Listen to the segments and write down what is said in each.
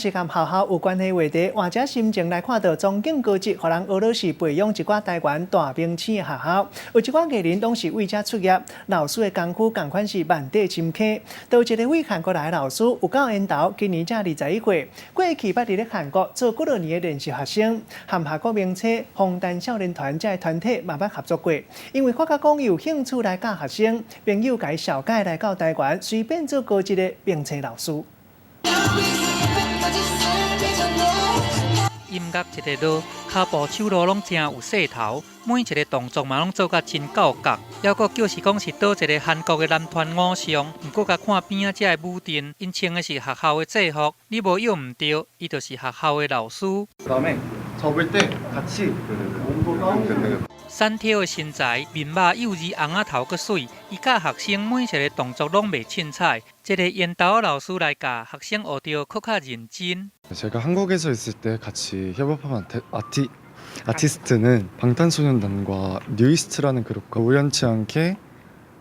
是佮學校有關係話題，換隻心情來看著莊敬高職，予人學做是培養一寡台灣大明星的學校，有一寡藝人攏是為遮出業，老師的功夫仝款是萬塊深坑。都有一个位韓國來的老師有夠緣投，今年才21歲，過去捌佇咧韓國做幾落年的練習學生，和韓國明星防彈少年團這个團體嘛捌合作過。因為發覺講有興趣來教學生，朋友共伊紹介來到台灣，隨變做高職的明星老師。音樂一个落，跤步手路攏誠有勢頭，每一个動作嘛攏做甲真到角。猶閣就是講是佗一个韓國的男團偶像，毋過共看邊仔這个舞陣，𪜶穿的是學校的制服，你無約毋著，伊就是學校的老師。 그다음에접을때같이 瘦挑的身材，面肉幼稚，紅仔頭閣媠，伊教學生每一个動作攏袂凊彩。這个緣投的老師來教學生，學著閣較認真。 제가 한국에서 있을 때 같이 협업한 아티스트는 방탄소년단과 뉴이스트라는 그룹과 우연치 않게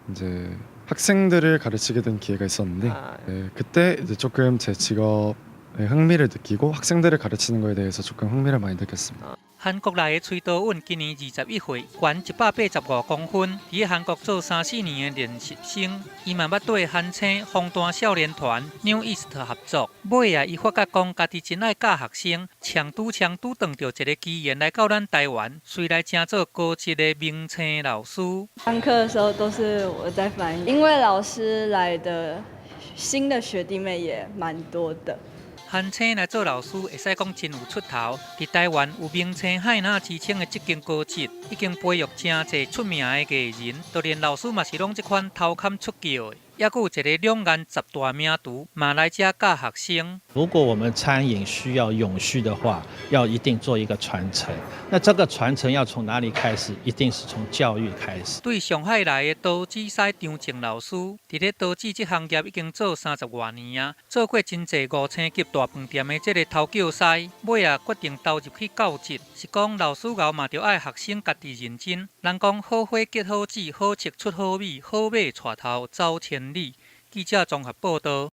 이제 학생들을 가르치게 된 기회가 있었는데 네, 그때 이제 조금 제 직업에 흥미를 느끼고 학생들을 가르치는 거에 대해서 조금 흥미를 많이 느꼈습니다. 韓國來的崔道穩今年21歲，懸185公分，佇咧韓國做三四年的練習生，伊嘛捌對韓星防彈少年團 NU'EST 合作。尾仔，伊發覺講家己真愛教學生，搶拄搶拄撞著一个機緣來到咱台灣，隨來成做高職的明星老師。上課的時候都是我在翻譯，因為老師來的新的學弟妹也蠻多的。韓星來做老師，會使講真有出頭。佇台灣有明星海納之稱的這間高職，已經培育誠濟出名的藝人，就連老師嘛是攏這款頭殼出叫的。猶閣有一个兩岸十大名廚嘛來遮教學生。如果我們餐飲需要永續的話，要一定做一個傳承。那這個傳承要從哪裡開始？一定是從教育開始。對上海來的刀子師張靜老師，佇咧刀子這行業已經做三十外年啊，做過真濟五星級大飯店的這个頭腳師，尾仔決定投入去教職，是講老師𠢕嘛著愛學生家己認真。人講好花結好籽，好粟出好米，好馬帶頭走千里。記者綜合報導。